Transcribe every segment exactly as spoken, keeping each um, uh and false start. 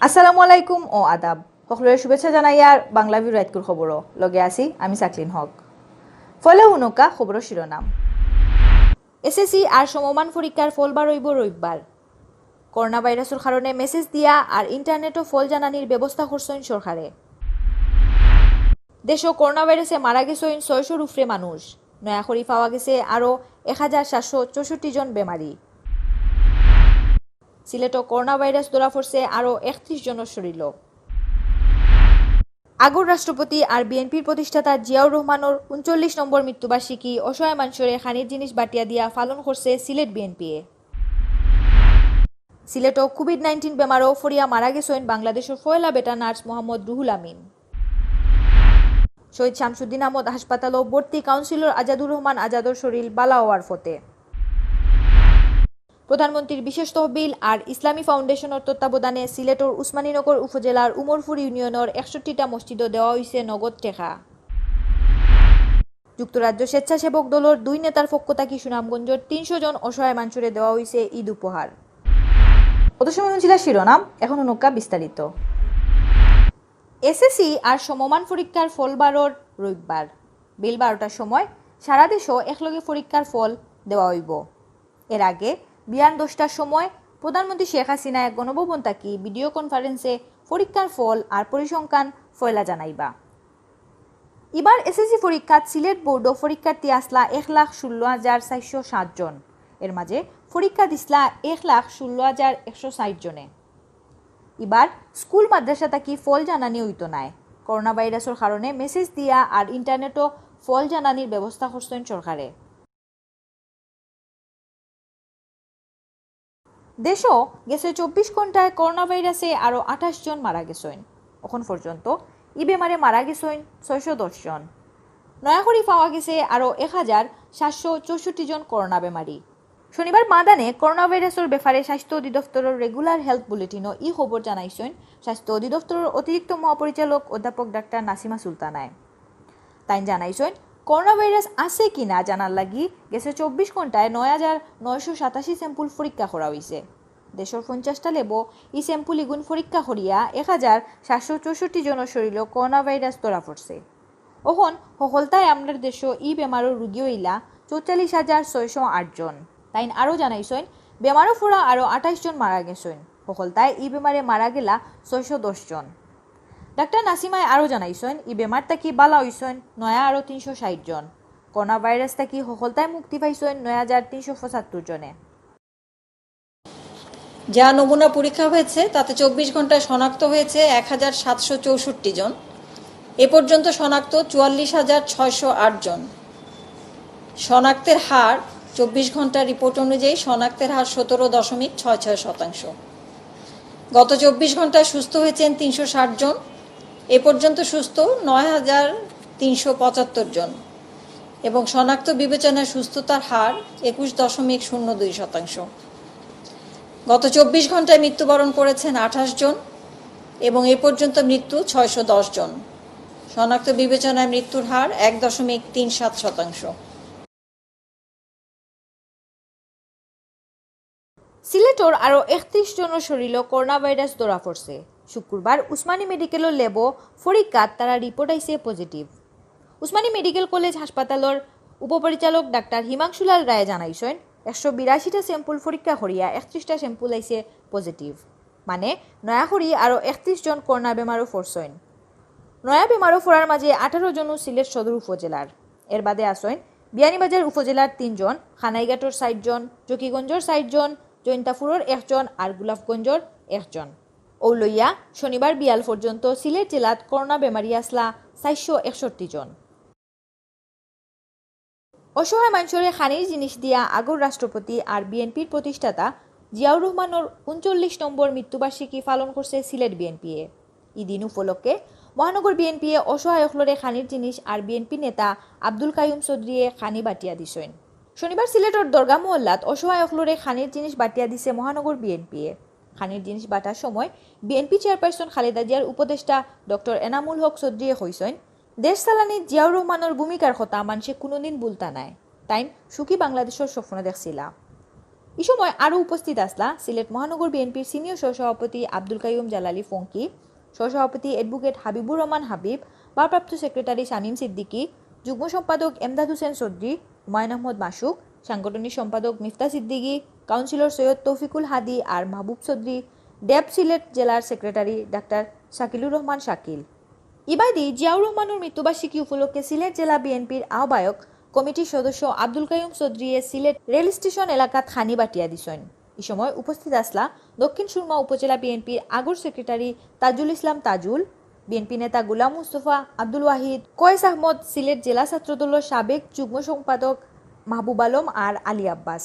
আসসালামু আলাইকুম ও আদাব। সকলরে শুভেচ্ছা জানাইয়ার বাংলা ভিউ রাইতকুর খবরও। লগে আছি আমি সাকলিন হক। ফয়লা হুনউক্কা খবরর শিরোনাম। এসএসসি আর সমমান পরীক্ষার ফল বারইবো রবিবার। করোনা ভাইরাসর কারণে মেসেজ দিয়া আর ইন্টারনেটো ফল জানানির ব্যবস্থা করছইন সরকারে। দেশো করোনা ভাইরাসে মারা গেছইন ছয়শোর উপরে মানুষ। নয়া করি পাওয়া গেছে আরও এক হাজার সাতশো চৌষট্টি জন বেমারি। সিলেটো করোনা ভাইরাস ধরা পড়ছে আরও একত্রিশ জনর শরীরও। আগর রাষ্ট্রপতি আর বিএনপির প্রতিষ্ঠাতা জিয়াউর রহমানর ঊনচল্লিশ নম্বর মৃত্যুবার্ষিকী অসহায় মানষরে খানির জিনিস বাটিয়া দিয়া পালন করছে সিলেট বিএনপিয়ে। সিলেটো কোভিড নাইনটিন বেমারও ফড়িয়া মারা গেছইন বাংলাদেশর ফয়লা বেটা নার্স মোহাম্মদ রুহুল আমিন। শহীদ শামসুদ্দিন আহমদ হাসপাতালও ভর্তি কাউন্সিলর আজাদুর রহমান আজাদর শরীর বালা অওয়ার পথে। প্রধানমন্ত্রীর বিশেষ তহবিল আর ইসলামী ফাউন্ডেশনর তত্ত্বাবধানে সিলেটর উসমানীনগর উপজেলার উমরপুর ইউনিয়নর একষট্টিটা মসজিদও দেওয়া অইছে নগদ টেকা। যুক্তরাজ্য স্বেচ্ছাসেবক দলর দুই নেতার পক্ষ থাকি সুনামগঞ্জর তিনশো জন অসহায় মানষরে দেওয়া অইছে ঈদ উপহার। অত সময় হুনছিলা শিরোনাম, এখন হুনউক্কা বিস্তারিত। এসএসসি আর সমমান পরীক্ষার ফল বারর রবিবার বিল বারোটার সময় সারা দেশও একলগে পরীক্ষার ফল দেওয়া অইবো। এর আগে বিয়ান দশটার সময় প্রধানমন্ত্রী শেখ হাসিনায় গণভবন থাকি ভিডিও কনফারেন্সে পরীক্ষার ফল আর পরিসংখ্যান ফয়লা জানাইবা। ইবার এসএসসি পরীক্ষাত সিলেট বোর্ডও পরীক্ষার্থী আছলা এক লাখ ষোলো হাজার চারশো সাত জন। এর মাঝে পরীক্ষা দিছলা এক লাখ ষোলো হাজার একশো ষাট জনে। ইবার স্কুল মাদ্রাসা থাকি ফল জানানি অইতো নায়। করোনা ভাইরাসর কারণে মেসেজ দিয়া আর ইন্টারনেটো ফল জানানির ব্যবস্থা করছইন সরকারে। দেশো গেছে চব্বিশ ঘন্টায় করোনা ভাইরাসে আরও আঠাশ জন মারা গেছইন। অখন পর্যন্ত ই বেমারে মারা গেছইন ছয়শো দশ জন। নয়া করি পাওয়া গেছে আরও এক হাজার সাতশো চৌষট্টি জন করোনা বেমারি। শনিবার মাদানে করোনা ভাইরাসর ব্যাপারে স্বাস্থ্য অধিদপ্তরর রেগুলার হেলথ বুলেটিনো ই খবর জানাইছইন স্বাস্থ্য অধিদপ্তরর অতিরিক্ত মহাপরিচালক অধ্যাপক ডাক্তার নাসিমা সুলতানায়। তাইন জানাইছইন, করোনা ভাইরাস আছে কি না জানার লাগি গেছে চব্বিশ ঘন্টায় নয় হাজার নয়শো সাতাশি স্যাম্পল পরীক্ষা করা অইছে। দেশর পঞ্চাশটা ল্যাবো ই স্যাম্পল ইগুন পরীক্ষা করিয়া এক হাজার সাতশো চৌষট্টি জনর শরীরও করোনা ভাইরাস ধরা পড়ছে। অখন হকলতায় আমরার দেশো ই বেমারর রুগী অইলা চৌচল্লিশ হাজার ছয়শো আট জন। তাইন আরও জানাইছইন, বেমারো পড়া আরও আঠাইশ জন মারা গেছইন। হকলতায় ই বেমারে মারা গেলা ছয়শো দশ জন। ডাক্তার নাসিমায় আরও জানাইছইন, ই বেমার থাকি বালা অইছইন নয়া আরও তিনশো ষাট জন। করোনা ভাইরাস থাকি হকলতায় মুক্তি পাইছইন নয় হাজার তিনশো পঁচাত্তর জনে। যা নমুনা পরীক্ষা হয়েছে, তাতে চব্বিশ ঘন্টায় শনাক্ত হয়েছে এক হাজার সাতশো চৌষট্টি জন। এ পর্যন্ত শনাক্ত চুয়াল্লিশ হাজার ছয়শো আট জন। শনাক্তের হার চব্বিশ ঘন্টার রিপোর্ট অনুযায়ী শনাক্তের হার সতেরো দশমিক ছয় ছয় শতাংশ। গত চব্বিশ ঘন্টায় সুস্থ হয়েছেন তিনশো ষাট জন। এ পর্যন্ত সুস্থ নয় হাজার তিনশো পঁচাত্তর জন এবং শনাক্ত বিবেচনায় সুস্থতার হার একুশ দশমিক শূন্য দুই শতাংশ। গত চব্বিশ ঘন্টায় মৃত্যুবরণ করেছেন আঠাশ জন এবং এ পর্যন্ত মৃত্যু ছয়শো দশ জন। শনাক্ত বিবেচনায় মৃত্যুর হার এক দশমিক তিন সাত শতাংশ। সিলেটর আরও একত্রিশ জনর শরীরও করোনা ভাইরাস ধরা পড়ছে। শুক্রবার উসমানী মেডিকেলর ল্যাবো পরীক্ষাত তারার রিপোর্ট আইছে পজিটিভ। উসমানী মেডিকেল কলেজ হাসপাতালর উপপরিচালক ডাক্তার হিমাংশুলাল রায়ে জানাইছইন, একশো বিরাশিটা স্যাম্পল পরীক্ষা করিয়া একত্রিশটা স্যাম্পল আইছে পজিটিভ। মানে, নয়া করি আরও একত্রিশ জন করোনা বেমারো পড়ছইন। নয়া বেমারো পড়ার মাঝে আঠারো জনও সিলেট সদর উপজেলার। এর বাদে আছইন বিয়ানীবাজার উপজেলার তিনজন, কানাইঘাটর চাইরজন, জকিগঞ্জর চাইরজন, জৈন্তাপুরর একজন আর গোলাপগঞ্জর একজন। অউ লইয়া শনিবার বিয়াল পর্যন্ত সিলেট জেলাত করোনা বেমারি আছলা চাইরশো একষট্টি জন। অসহায় মানষরে খানির জিনিস দিয়া আগর রাষ্ট্রপতি আর বিএনপির প্রতিষ্ঠাতা জিয়াউর রহমানর ঊনচল্লিশ নম্বর মৃত্যুবার্ষিকী পালন করছে সিলেট বিএনপিয়ে। ই দিন উপলক্ষে মহানগর বিএনপিয়ে অসহায় অকলরে খানির জিনিস আর বিএনপি নেতা আব্দুল কাইয়ুম চৌধুরীয়ে খানি বাটিয়া দিছইন। শনিবার সিলেটর দরগা মহল্লাত অসহায় অকলরে খানির জিনিস বাটিয়া দিছে মহানগর বিএনপিয়ে। খানির জিনিস বাটার সময় বিএনপি চেয়ারপারসন খালেদা জিয়ার উপদেষ্টা ডক্টর এনামুল হক চৌধুরীয়ে কইছইন, দেশ চালানিত জিয়াউর রহমানর ভূমিকার কথা মানষে কুনুদিন ভুলতা নায়। তাইন সুখী বাংলাদেশর স্বপ্ন দেখছিলা। ই সময় আরও উপস্থিত আছলা সিলেট মহানগর বিএনপির সিনিয়র সহসভাপতি আব্দুল কাইয়ুম জালালি ফঙ্কি, সহসভাপতি অ্যাডভোকেট হাবিবুর রহমান হাবিব, ভারপ্রাপ্ত সেক্রেটারি শামীম সিদ্দিকী, যুগ্ম সম্পাদক এমদাদ হোসেন চৌধুরী, হুমায়ুন আহমদ মাসুক, সাংগঠনিক সম্পাদক মিফতা সিদ্দিকী, কাউন্সিলর সৈয়দ তৌফিকুল হাদি আর মাহবুব চৌধুরী, ডেপ সিলেট জেলার সেক্রেটারি ডাক্তার শাকিলুর রহমান শাকিল। ইবাদি জিয়াউর রহমানর মৃত্যুবার্ষিকী উপলক্ষে সিলেট জেলা বিএনপির আহ্বায়ক কমিটির সদস্য আব্দুল কাইয়ুম চৌধুরীয়ে সিলেট রেল স্টেশন এলাকাত খানি বাটিয়া দিছইন। ই সময় উপস্থিত আছলা দক্ষিণ সুরমা উপজেলা বিএনপির আগর সেক্রেটারি তাজুল ইসলাম তাজুল, বিএনপি নেতা গোলাম মুস্তফা, আব্দুল ওয়াহিদ, কয়েস আহমদ, সিলেট জেলা ছাত্রদলর সাবেক যুগ্ম সম্পাদক মাহবুব আলম আর আলী আব্বাস।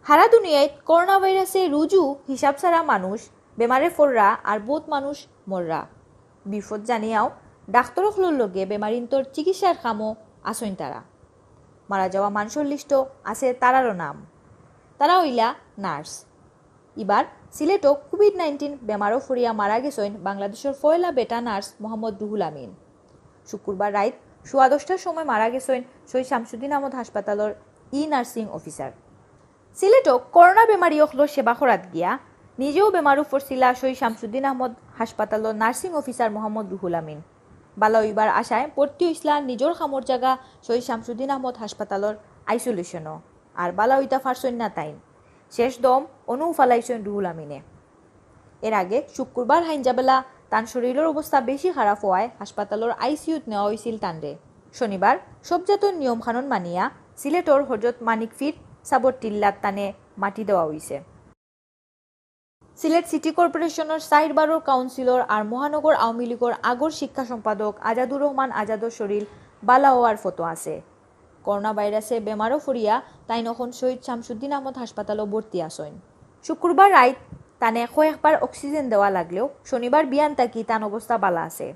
হারা দুনিয়াত করোনা ভাইরাসে রুজু হিসাব ছাড়া মানুষ বেমারে ফররা আর বউত মানুষ মররা। বিপদ জানিয়াও ডাক্তর অকলর লগে বেমারিন্তর চিকিৎসার কামো আছইন তারা। মারা যাওয়া মানষর লিস্টো আছে তারারও নাম। তারা অইলা নার্স। ইবার সিলেটো কোভিড নাইনটিন বেমারো ফরিয়া মারা গেছইন বাংলাদেশর পয়লা বেটা নার্স মোহাম্মদ রুহুল আমিন। শুক্রবার রাইত সোয়া দশটার সময় মারা গেছইন শহীদ শামসুদ্দিন আহমদ হাসপাতালর ই নার্সিং অফিসার। সিলেটো করোনা বেমারি অকলর সেবা করাত গিয়া নিজেও বেমারো ফরছিলা শহীদ শামসুদ্দিন আহমদ হাসপাতালর নার্সিং অফিসার মোহাম্মদ রুহুল আমিন। বালা অইবার আশায় ভর্তি অইছলা নিজর কামর জাগা শহীদ শামসুদ্দিন আহমদ হাসপাতালর আইসোলেশনো। আর বালা অইতা পারছইন না তাইন। শেষ দম অনউ ফালাইছইন রুহুল আমিনে। এর আগে শুক্রবার হাইঞ্জাবেলা তান শরীলর অবস্থা বেশি খারাপ অওয়ায় হাসপাতালর আইসিইউত নেওয়া অইছিল তানরে। শনিবার সব জাতর নিয়ম কানুন মানিয়া সিলেটর হজরত মানিক পীর সাবর টিল্লাত তানে মাটি দেওয়া অইছে। সিলেট সিটি কর্পোরেশনর চাইর বারর কাউন্সিলর আর মহানগর আওয়ামী লীগর আগর শিক্ষা সম্পাদক আজাদুর রহমান আজাদর শরীল বালা অওয়ার ফতো আছে। করোনা ভাইরাসে বেমারো ফরিয়া তাইন অখন শহীদ শামসুদ্দিন আহমদ হাসপাতালো ভর্তি আছইন। শুক্রবার রাইত তানে কয়েকবার অক্সিজেন দেওয়া লাগলেও শনিবার বিয়ান থাকি তান অবস্থা বালা আছে।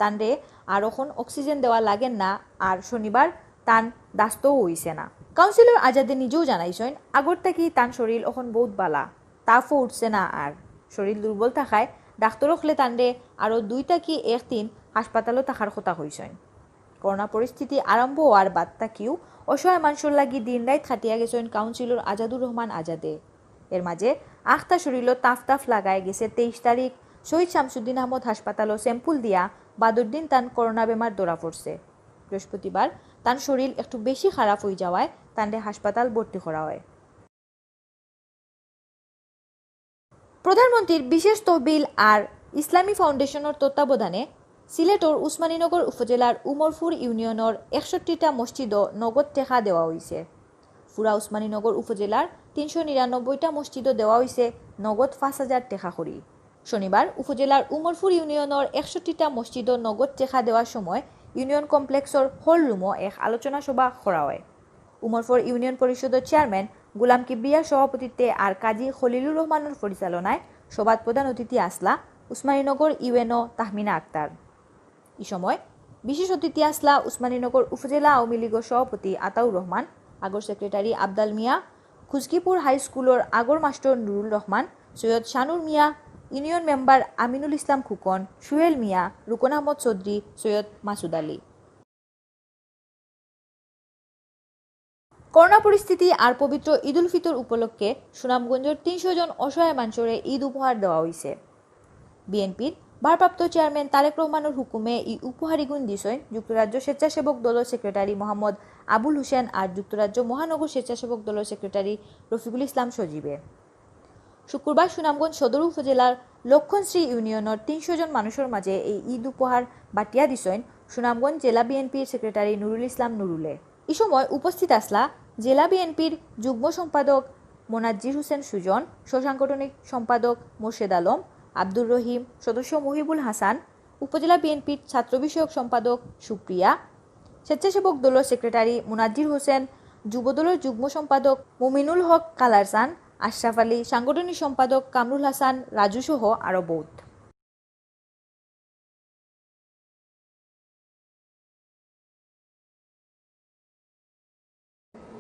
তানরে আর অখন অক্সিজেন দেওয়া লাগের না, আর শনিবার তান দাস্তও অইছে না। কাউন্সিলর আজাদে নিজেও জানাইছইন, আগর থাকি তান শরীল অখন বউত বালা, তাপও উঠছে না আর। শরীল দুর্বল থাকায় ডাক্তর অকলে তানরে আরও দুই থাকি এক দিন হাসপাতালো থাকার কথা কইছইন। করোনা পরিস্থিতি আরম্ভ অওয়ার বাদ থাকিও অসহায় মানষর লাগি দিন রাইত খাটিয়া গেছইন কাউন্সিলর আজাদুর রহমান আজাদে। এর মাঝে আখতা শরীলো তাফ তাফ লাগায় গেছে তেইশ তারিখ শহীদ শামসুদ্দিন আহমদ হাসপাতালো স্যাম্পল দিয়া বাদর দিন তান করোনা বেমার ধরা পড়ছে। বৃহস্পতিবার তান শরীল একটু বেশি খারাপ অই যাওয়ায় তানরে হাসপাতাল ভর্তি করা অয়। প্রধানমন্ত্রীর বিশেষ তহবিল আর ইসলামী ফাউন্ডেশনর তত্ত্বাবধানে সিলেটর উসমানীনগর উপজেলার উমরপুর ইউনিয়নর একষট্টিটা মসজিদো নগদ টেকা দেওয়া অইছে। পুরা উসমানীনগর উপজেলার তিনশো নিরানব্বইটা মসজিদো দেওয়া অইছে নগদ পাঁচ হাজার টেকা করি। শনিবার উপজেলার উমরপুর ইউনিয়নর একষট্টিটা মসজিদো নগদ টেকা দেওয়ার সময় ইউনিয়ন কমপ্লেক্সর হল রুমো এক আলোচনা সভা করা অয়। উমরপুর ইউনিয়ন পরিষদর চেয়ারম্যান গোলাম কিবরিয়ার সভাপতিত্বে আর কাজী খলিলুর রহমানর পরিচালনায় সভাত প্রধান অতিথি আছলা উসমানীনগর ইউএনও তাহমিনা আক্তার। ই সময় বিশেষ অতিথি আছলা উসমানীনগর উপজেলা আওয়ামী লীগর সভাপতি আতাউর রহমান, আগর সেক্রেটারি আবদাল মিয়া, খুজকিপুর হাই স্কুলর আগর মাস্টর নুরুল রহমান, সৈয়দ শানুর মিয়া, ইউনিয়ন মেম্বার আমিনুল ইসলাম খুকন, সুহেল মিয়া, রুকন আহমদ চৌধুরী, সৈয়দ মাসুদ আলী। করোনা পরিস্থিতি আর পবিত্র ঈদ উল ফিতর উপলক্ষে সুনামগঞ্জর তিনশো জন অসহায় মানষরে ঈদ উপহার দেওয়া অইছে। বিএনপির ভারপ্রাপ্ত চেয়ারম্যান তারেক রহমানর হুকুমে ই উপহার ইগুন দিছইন যুক্তরাজ্য স্বেচ্ছাসেবক দলর সেক্রেটারি মোহাম্মদ আবুল হোসেন আর যুক্তরাজ্য মহানগর স্বেচ্ছাসেবক দলর সেক্রেটারি রফিকুল ইসলাম সজীবে। শুক্রবার সুনামগঞ্জ সদর উপজেলার লক্ষণশ্রী ইউনিয়নর তিনশো জন মানষর মাঝে এই ঈদ উপহার বাটিয়া দিছইন সুনামগঞ্জ জেলা বিএনপির সেক্রেটারি নুরুল ইসলাম নুরুলে। ই সময় উপস্থিত আছলা জেলা বিএনপির যুগ্ম সম্পাদক মোনাজ্জির হোসেন সুজন, সহ সাংগঠনিক সম্পাদক মোর্শেদ আলম, আব্দুর রহিম, সদস্য মুহিবুল হাসান, উপজেলা বিএনপির ছাত্র বিষয়ক সম্পাদক সুপ্রিয়া, স্বেচ্ছাসেবক দলর সেক্রেটারি মুনাজ্জির হোসেন, যুবদলর যুগ্ম সম্পাদক মুমিনুল হক কালারসান, আশরাফ আলী, সাংগঠনিক সম্পাদক কামরুল হাসান রাজু সহ আরো বউত।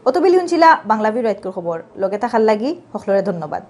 অতবেলি হুনছিলা বাংলা ভিউ রাইতকুর খবর। লগে থাকার লাগি হকলরে ধন্যবাদ।